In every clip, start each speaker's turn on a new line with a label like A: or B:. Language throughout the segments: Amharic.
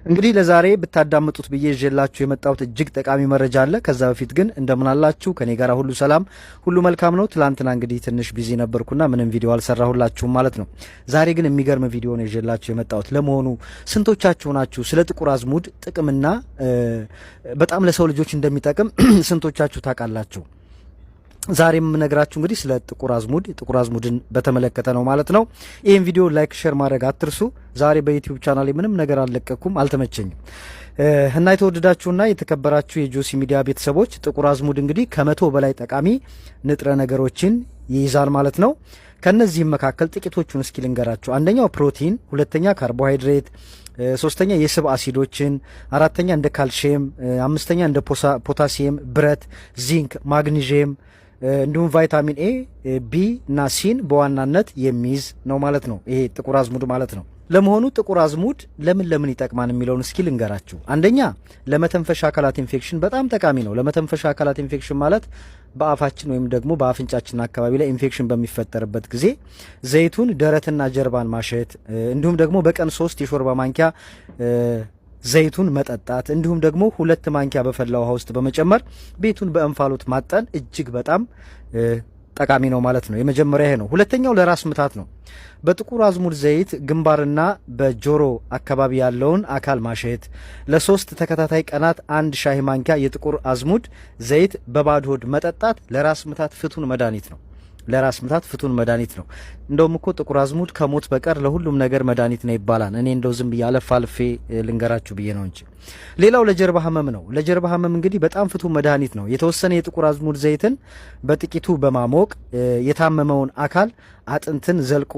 A: እንግዲህ ለዛሬ ብታዳምጡት ብዬ ይዤላችሁ የመጣሁት እጅግ ጠቃሚ መረጃ አለ። ከዛ በፊት ግን እንደምን አላችሁ? ከኔ ጋር ሁሉ ሰላም፣ ሁሉ መልካም ነው። ትላንትና እንግዲህ ትንሽ busy ነበርኩና ምንም ቪዲዮ አልሰራሁላችሁም ማለት ነው። ዛሬ ግን የሚገርም ቪዲዮ ነው ይዤላችሁ የመጣሁት። ለመሆኑ ስንቶቻችሁ ናችሁ ስለ ጥቁር አዝሙድ ጥቅምና በጣም ለሰው ልጆች እንደሚጠቅም ስንቶቻችሁ ታውቃላችሁ? ዛሬ የምነግራችሁ እንግዲህ ስለ ጥቁር አዝሙድ፣ ጥቁር አዝሙድን በተመለከተ ነው ማለት ነው። ይህን ቪዲዮ like፣ share ማድረግ አትርሱ። ዛሬ በዩቲዩብ ቻናሌ ምንም ነገር አልለቀኩም፣ አልተመቸኝም። እና የተወደዳችሁና የተከበራችሁ የጆሲ ሚዲያ ቤተሰቦች፣ ጥቁር አዝሙድ እንግዲህ ከ100 በላይ ጠቃሚ ንጥረ ነገሮችን ይይዛል ማለት ነው። ከነዚህም መካከል ጥቂቶቹን እስኪ ልንገራችሁ። አንደኛው ፕሮቲን፣ ሁለተኛ ካርቦሃይድሬት፣ ሶስተኛ የስብ አሲዶችን፣ አራተኛ እንደ ካልሽየም፣ አምስተኛ እንደ ፖታሲየም፣ ብረት፣ ዚንክ፣ ማግኒዥየም እንዲሁም ቫይታሚን ኤ፣ ቢ እና ሲን በዋናነት የሚይዝ ነው ማለት ነው። ይሄ ጥቁር አዝሙድ ማለት ነው። ለመሆኑ ጥቁር አዝሙድ ለምን ለምን ይጠቅማል የሚለውን እስኪ ልንገራችሁ። አንደኛ ለመተንፈሻ አካላት ኢንፌክሽን በጣም ጠቃሚ ነው። ለመተንፈሻ አካላት ኢንፌክሽን ማለት በአፋችን ወይም ደግሞ በአፍንጫችን አካባቢ ላይ ኢንፌክሽን በሚፈጠርበት ጊዜ ዘይቱን ደረትና ጀርባን ማሸት፣ እንዲሁም ደግሞ በቀን 3 የሾርባ ማንኪያ ዘይቱን መጠጣት፣ እንዲሁም ደግሞ 2 ማንኪያ በፈላ ውሃ ውስጥ በመጨመር ቤቱን በእንፋሎት ማጠን እጅግ በጣም ጠቃሚ ነው ማለት ነው። የመጀመሪያ ይሄ ነው። ሁለተኛው ለራስ ምታት ነው። በጥቁር አዝሙድ ዘይት ግንባርና በጆሮ አካባቢ ያለውን አካል ማሸት፣ ለ3 ተከታታይ ቀናት አንድ ሻይ ማንኪያ የጥቁር አዝሙድ ዘይት በባዶ ሆድ መጠጣት ለራስ ምታት ፍቱን መድኃኒት ነው። ለራስ ምታት ፍቱን መድኃኒት ነው። እንደውም እኮ ጥቁር አዝሙድ ከሞት በቀር ለሁሉም ነገር መድኃኒት ነው ይባላል። እኔ እንደው ዝም ብዬ አለፍ አልፌ ልንገራችሁ ብዬ ነው እንጂ። ሌላው ለጀርባ ህመም ነው። ለጀርባ ህመም እንግዲህ በጣም ፍቱን መድኃኒት ነው። የተወሰነ የጥቁር አዝሙድ ዘይትን በጥቂቱ በማሞቅ የታመመውን አካል አጥንትን ዘልቆ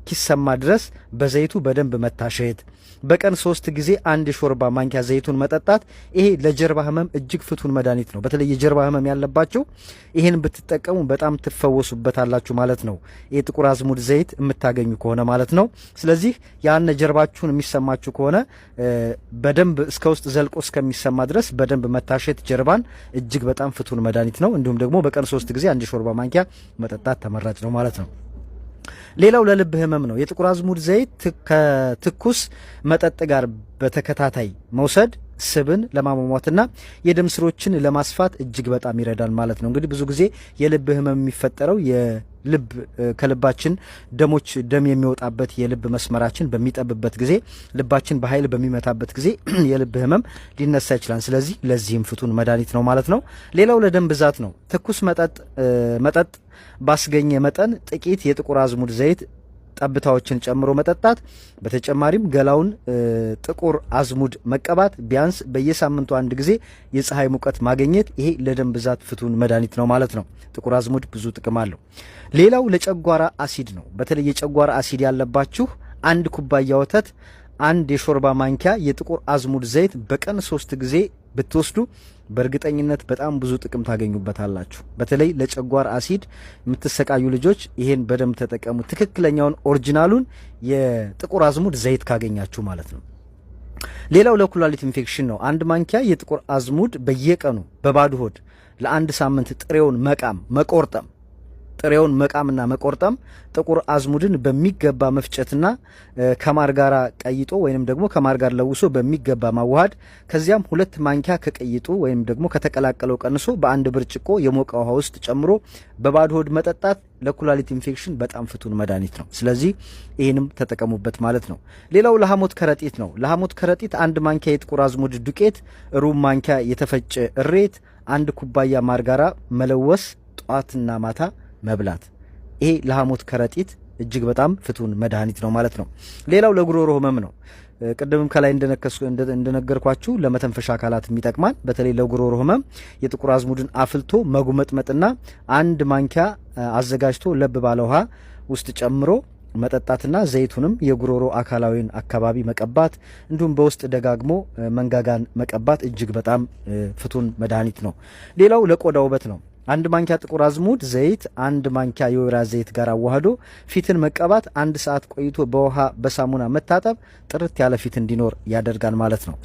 A: እስኪሰማ ድረስ በዘይቱ በደንብ መታሸት፣ በቀን 3 ጊዜ አንድ የሾርባ ማንኪያ ዘይቱን መጠጣት፣ ይሄ ለጀርባ ህመም እጅግ ፍቱን መድኃኒት ነው። በተለይ የጀርባ ህመም ያለባችሁ ይሄን ብትጠቀሙ በጣም ትፈወሱበታላችሁ ማለት ነው። የጥቁር አዝሙድ ዘይት የምታገኙ ከሆነ ማለት ነው። ስለዚህ ያን ጀርባችሁን የሚሰማችሁ ከሆነ በደንብ እስከ ውስጥ ዘልቆ እስከሚሰማ ድረስ በደንብ መታሸት ጀርባን እጅግ በጣም ፍቱን መድኃኒት ነው። እንዲሁም ደግሞ በቀን 3 ጊዜ አንድ የሾርባ ማንኪያ መጠጣት ተመራጭ ነው ማለት ነው። ሌላው ለልብ ህመም ነው። የጥቁር አዝሙድ ዘይት ከትኩስ መጠጥ ጋር በተከታታይ መውሰድ ስብን ለማሟሟትና የደም ስሮችን ለማስፋት እጅግ በጣም ይረዳል ማለት ነው። እንግዲህ ብዙ ጊዜ የልብ ህመም የሚፈጠረው የልብ ከልባችን ደሞች ደም የሚወጣበት የልብ መስመራችን በሚጠብበት ጊዜ፣ ልባችን በኃይል በሚመታበት ጊዜ የልብ ህመም ሊነሳ ይችላል። ስለዚህ ለዚህም ፍቱን መድኃኒት ነው ማለት ነው። ሌላው ለደም ብዛት ነው። ትኩስ መጠጥ ባስገኘ መጠን ጥቂት የጥቁር አዝሙድ ዘይት ጠብታዎችን ጨምሮ መጠጣት፣ በተጨማሪም ገላውን ጥቁር አዝሙድ መቀባት፣ ቢያንስ በየሳምንቱ አንድ ጊዜ የፀሐይ ሙቀት ማግኘት፣ ይሄ ለደም ብዛት ፍቱን መድኃኒት ነው ማለት ነው። ጥቁር አዝሙድ ብዙ ጥቅም አለው። ሌላው ለጨጓራ አሲድ ነው። በተለይ የጨጓራ አሲድ ያለባችሁ አንድ ኩባያ ወተት፣ አንድ የሾርባ ማንኪያ የጥቁር አዝሙድ ዘይት በቀን 3 ጊዜ ብትወስዱ በእርግጠኝነት በጣም ብዙ ጥቅም ታገኙበታላችሁ። በተለይ ለጨጓራ አሲድ የምትሰቃዩ ልጆች ይሄን በደንብ ተጠቀሙ። ትክክለኛውን original ኡን የጥቁር አዝሙድ ዘይት ካገኛችሁ ማለት ነው። ሌላው ለኩላሊት ኢንፌክሽን ነው። አንድ ማንኪያ የጥቁር አዝሙድ በየቀኑ በባዶ ሆድ ለአንድ ሳምንት ጥሬውን መቃም መቆርጠም፣ ጥሬውን መቃምና መቆርጠም፣ ጥቁር አዝሙድን በሚገባ መፍጨትና ከማር ጋር ቀይጦ ወይንም ደግሞ ከማር ጋር ለውሶ በሚገባ ማዋሃድ፣ ከዚያም 2 ማንኪያ ከቀይጡ ወይንም ደግሞ ከተቀላቀለው ቀንሶ በአንድ ብርጭቆ የሞቀ ውሃ ውስጥ ጨምሮ በባዶ ሆድ መጠጣት ለኩላሊት ኢንፌክሽን በጣም ፍቱን መድኃኒት ነው። ስለዚህ ይህንም ተጠቀሙበት ማለት ነው። ሌላው ለሐሞት ከረጢት ነው። ለሐሞት ከረጢት አንድ ማንኪያ የጥቁር አዝሙድ ዱቄት፣ ሩብ ማንኪያ የተፈጨ እሬት፣ አንድ ኩባያ ማር ጋራ መለወስ፣ ጠዋትና ማታ መብላት፣ ይሄ ለሐሞት ከረጢት እጅግ በጣም ፍቱን መድኃኒት ነው ማለት ነው። ሌላው ለጉሮሮ ህመም ነው። ቅድምም ከላይ እንደነገርኳችሁ ለመተንፈሻ አካላት ይጠቅማል። በተለይ ለጉሮሮ ህመም የጥቁር አዝሙድን አፍልቶ መጉመጥመጥና አንድ ማንኪያ አዘጋጅቶ ለብ ባለ ውሃ ውስጥ ጨምሮ መጠጣትና ዘይቱንም የጉሮሮ አካላዊን አካባቢ መቀባት፣ እንዲሁም በውስጥ ደጋግሞ መንጋጋን መቀባት እጅግ በጣም ፍቱን መድኃኒት ነው። ሌላው ለቆዳ ውበት ነው። አንድ ማንኪያ ጥቁር አዝሙድ ዘይት አንድ ማንኪያ የወይራ ዘይት ጋር አዋህዶ ፊትን መቀባት፣ አንድ ሰዓት ቆይቶ በውሃ በሳሙና መታጠብ ጥርት ያለ ፊት እንዲኖር ያደርጋል ማለት ነው።